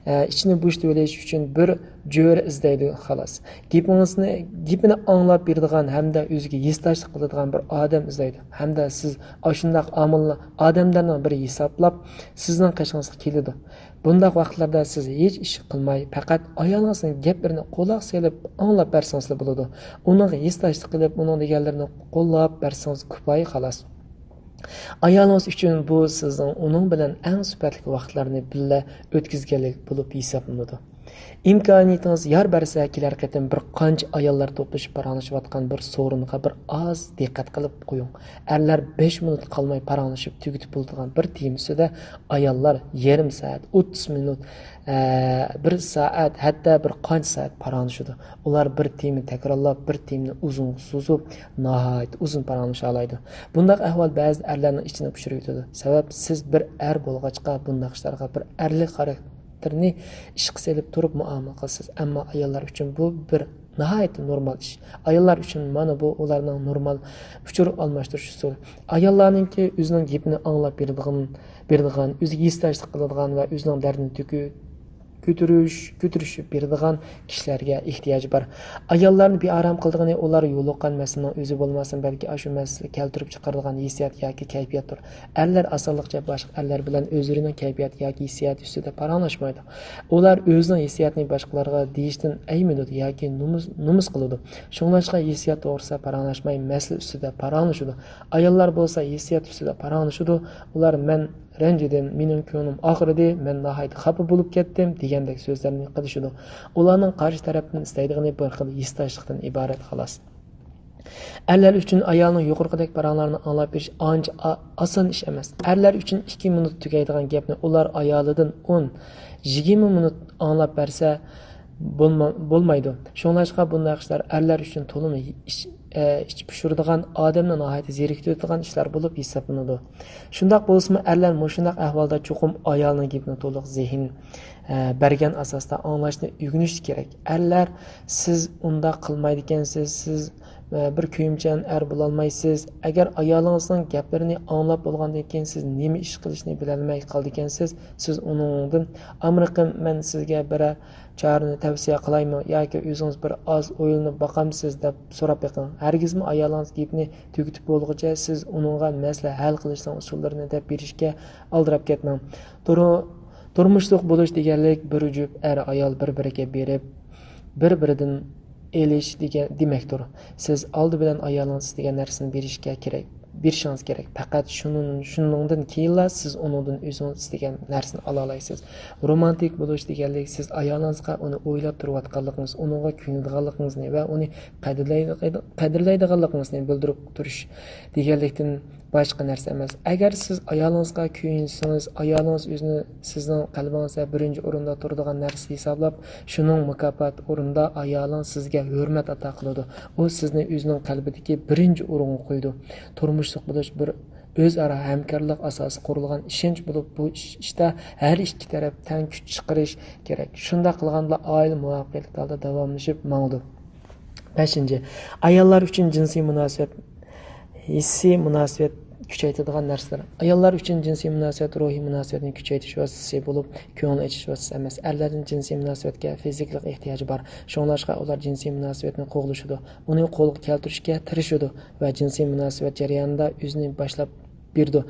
ئە، ئىچىنى بوشىتىۋېلىش ئۈچۈن بىر جۆرە ئىزدەيدۇ، خالاس. گېپىڭىزنى، گېپىنى ئاڭلاپ بېرىدىغان ھەمدە ئۆزىگە ھېسداشلىق قىلىدىغان بىر ئادەم ئىزدەيدۇ. ھەمدە سىز ئاشۇنداق ئامىللا-، ئادەملەرنىڭ بىرى ھېسابلاپ سىزنىڭ قېشىڭىزغا كېلىدۇ. بۇنداق ۋاقىتلاردا سىز ھېچ ئىش قىلماي، پەقەت ئايالىڭىزنىڭ گەپلىرىنى قۇلاق سېلىپ ئاڭلاپ بەرسىڭىزلا بولىدۇ. ئۇنىڭغا ھېسداشلىق قىلىپ، ئۇنىڭ دېگەنلىرىنى قوللاپ بەرسىڭىز كۇپايە، خالاس. ئايالىڭىز ئۈچۈن بۇ سىزنىڭ ئۇنىڭ بىلەن ئەڭ سۈپەتلىك ۋاقىتلارنى بىللە ئۆتكۈزگەنلىك بولۇپ ھېسابلىنىدۇ. ئىمكانىيىتىڭىز يار بەرسە، كېلەر قېتىم بىر قانچە ئاياللار توپلىشىپ پاراڭلىشىۋاتقان بىر سورۇنغا بىر ئاز دىققەت قىلىپ قويۇڭ. ئەرلەر بەش مىنۇت قالماي پاراڭلىشىپ تۈگىتىپ بولىدىغان بىر تېما ئۈستىدە ئاياللار يېرىم سائەت، ئوتتۇز مىنۇت، ئە، بىر سائەت، ھەتتا بىر قانچە سائەت پاراڭلىشىدۇ. ئۇلار بىر تېمىنى تەكرارلاپ، بىر تېمىنى ئۇزۇنغا سوزۇپ، ناھايىتى ئۇزۇن پاراڭلىشالايدۇ. بۇنداق ئەھۋال بەزىدە ئەرلەرنىڭ ئىچىنى پۇشۇرۇۋېتىدۇ. سەۋەب، سىز بىر ئەر بولغاچقا، بۇنداق ئىشلارغا بىر ئەرلىك خاراكتېرنى ئىشقا سېلىپ تۇرۇپ مۇئامىلە قىلىسىز. ئەمما ئاياللار ئۈچۈن بۇ بىر ناھايىتى نورمال ئىش. ئاياللار ئۈچۈن مانا بۇ ئۇلارنىڭ نورمال ئۇچۇر ئالماشتۇرۇش ئۇسۇلى. ئاياللارنىڭكى ئۆزىنىڭ گېپىنى ئاڭلاپ بېرىدىغان، بېرىدىغان، ئۆزىگە ھېسداشلىق قىلىدىغان ۋە ئۆزىنىڭ دەردىنى تۆكۈ-، كۆتۈرۈش-، كۆتۈرۈشۈپ بېرىدىغان كىشىلەرگە ئېھتىياجى بار. ئاياللارنى بىئارام قىلىدىغىنى ئۇلار يولۇققان مەسىلىنىڭ ئۆزى بولماسمۇ، بەلكى ئاشۇ مەسىلە كەلتۈرۈپ چىقىرىدىغان ھېسسىيات ياكى كەيپىياتتۇر. ئەرلەر ئاسانلىقچە باشقا ئەرلەر بىلەن ئۆزلىرىنىڭ كەيپىياتى ياكى ھېسسىياتى ئۈستىدە پاراڭلاشمايدۇ. ئۇلار ئۆزىنىڭ ھېسسىياتىنى باشقىلارغا دېيىشتىن ئەيمىنىدۇ ياكى نومۇس، نومۇس قىلىدۇ. شۇڭلاشقا ھېسسىيات توغرىسىدا پاراڭلاشماي، مەسىلە ئۈستىدە پاراڭلىشىدۇ. ئاياللار بولسا ھېسسىيات ئۈستىدە پاراڭلىشىدۇ. ئۇلار، «مەن رەنجىدىم، مېنىڭ كۆڭلۈم ئاغرىدى، مەن ناھايىتى خاپا بولۇپ كەتتىم» دېگەندەك سۆزلەرنى قىلىشىدۇ. ئۇلارنىڭ قارشى تەرەپتىن ئىستەيدىغىنى بىر خىل ھېسداشلىقتىن ئىبارەت، خالاس. ئەرلەر ئۈچۈن ئايالنىڭ يۇقىرىقىدەك پاراڭلارنى ئاڭلاپ بېرىش ئانچە ئا-، ئاسان ئىش ئەمەس. ئەرلەر ئۈچۈن ئىككى مىنۇت تۈگەيدىغان گەپنى ئۇلار ئايالىدىن ئون، يىگىرمە مىنۇت ئاڭلاپ بەرسە بولما-، بولمايدۇ. شۇڭلاشقا بۇنداق ئىشلار ئەرلەر ئۈچۈن تولىمۇ ئىچ-، ئە، ئىچ پۇشۇرىدىغان، ئادەمنى ناھايىتى زېرىكتۈرىدىغان ئىشلار بولۇپ ھېسابلىنىدۇ. شۇنداق بولسىمۇ، ئەرلەر مۇشۇنداق ئەھۋالدا چوقۇم ئايالنىڭ گېپىنى تولۇق زېھىن، ئە، بەرگەن ئاساستا ئاڭلاشنى ئۆگىنىشى كېرەك. ئەرلەر، سىز ئۇنداق قىلمايدىكەنسىز، سىز، ئە، بىر كۆيۈمچان ئەر بولالمايسىز. ئەگەر ئايالىڭىزنىڭ گەپلىرىنى ئاڭلاپ بولغاندىن كېيىن سىز نېمە ئىش قىلىشنى بىلەلمەي قالىدىكەنسىز، سىز ئۇنىڭدىن، «ئامرىقىم، مەن سىزگە بىرەر چارىنى تەۋسىيە قىلايمۇ ياكى ئۆزىڭىز بىر ئاز ئويلىنىپ باقامسىز؟» دەپ سوراپ بېقىڭ. ھەرگىزمۇ ئايالىڭىز گېپىنى تۈگىتىپ بولغۇچە سىز ئۇنىڭغا مەسىلە ھەل قىلىشنىڭ ئۇسۇللىرىنى دەپ بېرىشكە ئالدىراپ كەتمەڭ. تۇر-، تۇرمۇشلۇق بولۇش دېگەنلىك بىر جۈپ ئەر-ئايال بىر-بىرىگە بېرىپ، بىر-بىرىدىن ئېلىش دېگەن دېمەكتۇر. سىز ئالدى بىلەن ئايالىڭىز ئىستىگەن نەرسىنى بېرىشكە كېرەك. بېرىشىڭىز كېرەك. پەقەت شۇنىڭ-، شۇنىڭدىن كېيىنلا سىز ئۇنىڭدىن ئۆزىڭىز ئىستىگەن نەرسىنى ئالالايسىز. رومانتىك بولۇش دېگەنلىك، سىز ئايالىڭىزغا ئۇنى ئويلاپ تۇرۇۋاتقانلىقىڭىز، ئۇنىڭغا كۆيۈنىدىغانلىقىڭىزنى ۋە ئۇنى قەدىرلەيدىغ-، قەدىرلەيدىغانلىقىڭىزنى بىلدۈرۈپ تۇرۇش دېگەنلىكتىن باشقا نەرسە ئەمەس. ئەگەر سىز ئايالىڭىزغا كۆيۈنسىڭىز، ئايالىڭىز ئۆزىنى سىزنىڭ قەلبىڭىزدە بىرىنچى ئورۇندا تۇرىدىغان نەرسە ھېسابلاپ، شۇنىڭ مۇكاپاتى ئورنىدا ئايالىڭىز سىزگە ھۆرمەت ئاتا قىلىدۇ. ئۇ سىزنى ئۆزىنىڭ قەلبىدىكى بىرىنچى ئورۇنغا قويىدۇ. تۇرمۇشلۇق بولۇش بىر ئۆزئارا ھەمكارلىق ئاساسىي قۇرۇلغان ئىشەنچ بولۇپ، بۇ ئىش، ئىشتا ھەر ئىككى تەرەپ تەڭ كۈچ چىقىرىش كېرەك. شۇنداق قىلغاندىلا ئائىلە مۇۋەپپەقىيەتلىك ھالدا داۋاملىشىپ ماڭىدۇ. بەشىنچى، ئاياللار ئۈچۈن جىنسىي مۇناسىۋەت، ھېسسىي مۇناسىۋەت كۈچەيتىدىغان نەرسىلەر. ئاياللار ئۈچۈن جىنسىي مۇناسىۋەت روھىي مۇناسىۋەتنى كۈچەيتىش ۋاسىتىسى بولۇپ، كۆڭۈل ئېچىش ۋاسىتىسى ئەمەس. ئەرلەردىن جىنسىي مۇناسىۋەتكە فىزىكىلىق ئېھتىياجى بار. شۇڭلاشقا ئۇلار جىنسىي مۇناسىۋەتنى قوغلىشىدۇ، ئۇنى قولغا كەلتۈرۈشكە تىرىشىدۇ ۋە جىنسىي مۇناسىۋەت جەريانىدا ئۆزىنى باشلاپ بېرىدۇ.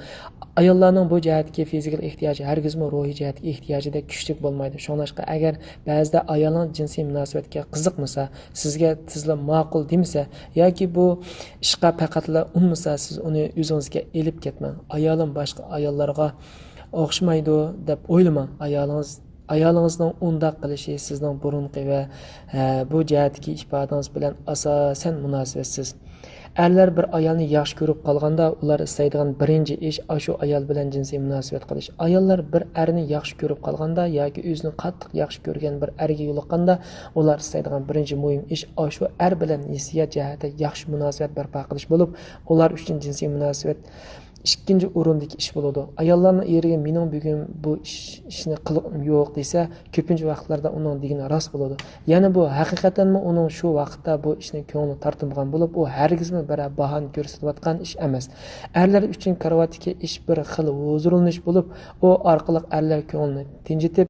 ئاياللارنىڭ بۇ جەھەتتىكى فىزىكىلىق ئېھتىياجى ھەرگىزمۇ روھىي جەھەتتىكى ئېھتىياجىدەك كۈچلۈك بولمايدۇ. شۇڭلاشقا ئەگەر بەزىدە ئايالىڭىز جىنسىي مۇناسىۋەتكە قىزىقمىسا، سىزگە تېزلا ماقۇل دېمىسە ياكى بۇ ئىشقا پەقەتلا ئۇنىمىسا، سىز ئۇنى ئۆزىڭىزگە ئېلىپ كەتمەڭ. ئايالىم باشقا ئاياللارغا ئوخشىمايدۇ دەپ ئويلىماڭ. ئايالىڭىز، ئايالىڭىزنىڭ ئۇنداق قىلىشى سىزنىڭ بۇرۇنقى ۋە، ھە، بۇ جەھەتتىكى ئىپادىڭىز بىلەن ئاساسەن مۇناسىۋەتسىز. ئەرلەر بىر ئايالنى ياخشى كۆرۈپ قالغاندا، ئۇلار ئىستەيدىغان بىرىنچى ئىش ئاشۇ ئايال بىلەن جىنسىي مۇناسىۋەت قىلىش. ئاياللار بىر ئەرنى ياخشى كۆرۈپ قالغاندا ياكى ئۆزىنى قاتتىق ياخشى كۆرگەن بىر ئەرگە يولۇققاندا، ئۇلار ئىستەيدىغان بىرىنچى مۇھىم ئىش ئاشۇ ئەر بىلەن ھېسسىيات جەھەتتە ياخشى مۇناسىۋەت بەرپا قىلىش بولۇپ، ئۇلار ئۈچۈن جىنسىي مۇناسىۋەت ئىككىنچى ئورۇندىكى ئىش بولىدۇ. ئاياللارنىڭ ئېرىگە مېنىڭ بۈگۈن بۇ ئىش، ئىشنى قىلغۇم يوق دېسە، كۆپىنچە ۋاقىتلاردا ئۇنىڭ دېگىنى راست بولىدۇ. يەنە بۇ ھەقىقەتەنمۇ ئۇنىڭ شۇ ۋاقىتتا بۇ ئىشنى كۆڭلى تارتمىغان بولۇپ، ئۇ ھەرگىزمۇ بىرەر باھانە كۆرسىتىۋاتقان ئىش ئەمەس. ئەرلەر ئۈچۈن كارىۋاتتىكى ئىش بىر خىل ھۇزۇرلىنىش بولۇپ، ئۇ ئارقىلىق ئەرلەر كۆڭلىنى تىنجىتىپ،